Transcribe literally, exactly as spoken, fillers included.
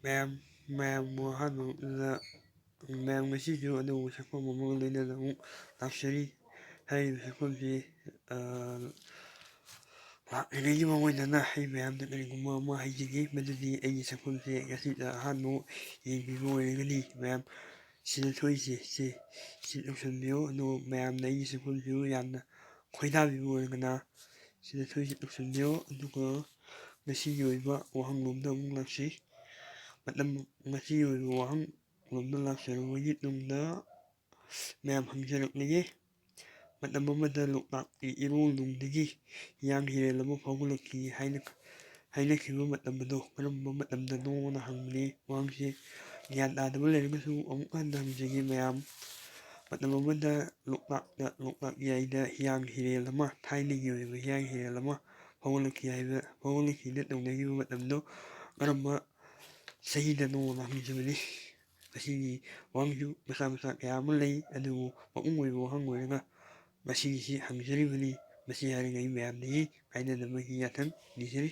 ꯃꯌꯥꯝ ꯃꯌꯥꯝꯕꯨ ꯑꯍꯥꯟꯕꯗ ꯃꯌꯥꯝ ꯉꯁꯤꯁꯨ ꯑꯅꯧꯕ ꯁꯛꯐꯝ ꯑꯃꯒ ꯂꯣꯏꯅꯅ ꯑꯃꯨꯛ ꯂꯥꯛꯆꯔꯤ꯫ ꯍꯥꯏꯔꯤꯕ ꯁꯛꯐꯝꯁꯤ ꯂꯥꯛꯂꯤꯉꯩꯒꯤ ꯃꯥꯡꯑꯣꯏꯅꯅ ꯑꯩ ꯃꯌꯥꯝꯗ ꯀꯔꯤꯒꯨꯝꯕ ꯑꯃ ꯍꯥꯏꯖꯒꯦ꯫ ꯃꯗꯨꯗꯤ ꯑꯩꯒꯤ ꯁꯛꯐꯝꯁꯦ ꯉꯁꯤꯗ ꯑꯍꯥꯟꯕ ꯌꯦꯡꯕꯤꯕ ꯑꯣꯏꯔꯒꯗꯤ ꯃꯌꯥꯝ ꯁꯤꯗ ꯊꯣꯛꯏꯁꯦ ꯁꯤ ꯁꯤ ꯂꯧꯁꯤꯟꯕꯤꯌꯨ꯫ ꯑꯗꯨꯒ ꯃꯌꯥꯝꯅ ꯑꯩꯒꯤ ꯁꯛꯐꯝꯁꯤꯕꯨ ꯌꯥꯝꯅ ꯈꯣꯏꯗꯥꯕꯤꯕ ꯑꯣꯏꯔꯒꯅ ꯁꯤꯗ ꯊꯣꯛꯏꯁꯦ ꯂꯧꯁꯤꯟꯕꯤꯌꯨ꯫ ꯑꯗꯨꯒ ꯉꯁꯤꯒꯤ ꯑꯣꯏꯕ ꯋꯥꯍꯪꯂꯣꯝꯗ ꯑꯃꯨꯛ ꯂꯥꯛꯁꯤ꯫ ꯃꯇꯝ ꯉꯁꯤꯒꯤ ꯑꯣꯏꯕ ꯋꯥꯍꯪꯂꯣꯝꯗ ꯂꯥꯛꯆꯔꯨꯕꯒꯤ ꯇꯨꯡꯗ ꯃꯌꯥꯝ ꯍꯪꯖꯔꯛꯂꯒꯦ꯫ ꯃꯇꯝ ꯑꯃꯗ ꯂꯣꯛꯇꯥꯛꯀꯤ ꯏꯔꯣꯜꯗꯨꯗꯒꯤ ꯍꯤꯌꯥꯡ ꯍꯤꯔꯦꯜ ꯑꯃ ꯐꯥꯎꯒꯠꯂꯛꯈꯤ ꯍꯥꯏꯅ ꯍꯥꯏꯅꯈꯤꯕ ꯃꯇꯝ ꯑꯗꯨ ꯀꯔꯝꯕ ꯃꯇꯝꯗꯅꯣꯅ ꯍꯪꯕꯅꯤ꯫ ꯋꯥꯍꯪꯁꯤ ꯒ꯭ꯌꯥꯟ ꯇꯥꯗꯕ ꯂꯩꯔꯒꯁꯨ ꯑꯃꯨꯛ ꯍꯟꯅ ꯍꯪꯖꯒꯦ ꯃꯌꯥꯝ꯫ ꯃꯇꯝ ꯑꯃꯗ ꯂꯣꯛꯇꯥꯛꯇ ꯂꯣꯛꯇꯥꯛ ꯏꯌꯥꯏꯗ ꯍꯤꯌꯥꯡ ꯍꯤꯔꯦꯜ ꯑꯃ ꯊꯥꯏꯅꯒꯤ ꯑꯣꯏꯕ ꯍꯤꯌꯥꯡ ꯍꯤꯔꯦꯜ ꯑꯃ ꯐꯥꯎꯒꯠꯂꯛꯈꯤ ꯍꯥꯏꯕ ꯐꯥꯎꯒꯠꯂꯛꯈꯤꯅ ꯇꯧꯅꯈꯤꯕ ꯃꯇꯝꯗꯨ ꯀꯔꯝꯕ ꯆꯍꯤꯗꯅꯣꯅ ꯍꯪꯖꯕꯅꯤ꯫ ꯃꯁꯤꯒꯤ ꯋꯥꯍꯪꯁꯨ ꯃꯆꯥ ꯃꯆꯥ ꯀꯌꯥ ꯑꯃ ꯂꯩ, ꯑꯗꯨꯕꯨ ꯃꯄꯨꯡ ꯑꯣꯏꯕ ꯋꯥꯍꯪ ꯑꯣꯏꯔꯒ ꯃꯁꯤꯒꯤꯁꯤ ꯍꯪꯖꯔꯤꯕꯅꯤ꯫ ꯃꯁꯤ ꯍꯥꯏꯔꯤꯉꯩ ꯃꯌꯥꯝꯗꯒꯤ ꯀꯥꯏꯅꯗꯕꯒꯤ ꯌꯥꯊꯪ ꯅꯤꯖꯔꯤ꯫